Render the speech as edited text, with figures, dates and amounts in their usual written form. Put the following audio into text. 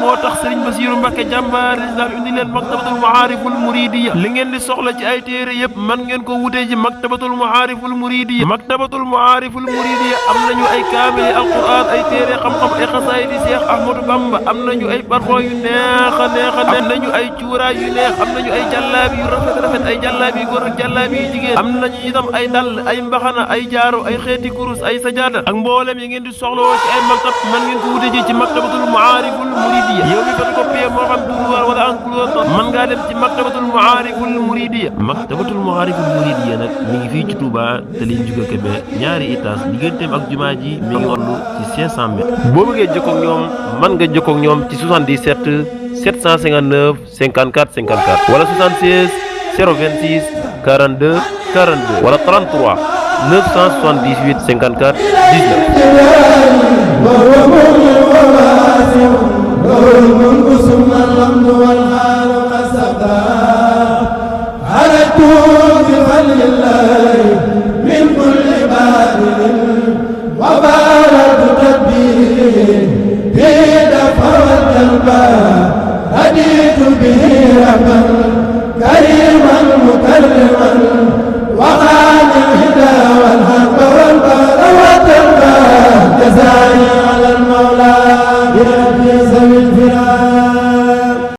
moo tax Serigne Bassirou Mbacké jàmbaar islam indi leen maktabatul muhariful muridiyya li ngeen di soxla ci ay téere yëpp man ngeen ko wutee ji maktabatul muhariful muridiyya maktabatul muhariful muridiyya am nañu ay kaamili alquran ay téere xam-xam ay xasaay di Cheikh Ahmadou Bamba am nañu ay parfum yu neex a neex a neex am nañu ay cuuraay yu neex am nañu ay jàllaabi yu rafet ay jàllaabi yu góor ak jàllaabi yu jigéen am nañu itam ay dàll ay mbaxana ay jaaro ay xeeti kurus ay sajaada ak mboolem yi ngeen di soxlawoo ci ay maktab man ngeen ko wutee ji ci maktabatul muhariful muridiyya yow mi photocopie moo xam couleur wala en couleur mën ngaa dem ci maktabatul muhariful muridiyya maktabatul muhariful muridiyya nag mi ngi fii ci Touba te liñ juga Kébé ñaari étage digganteem ak jumaa ji mi ngi wàllu ci 500 mètres boo bëggee jokkoo ak ñoom mën nga jokkoo ak ñoom ci 77 759 54 54 wala 76 026 42 42 wala 33 978 54 19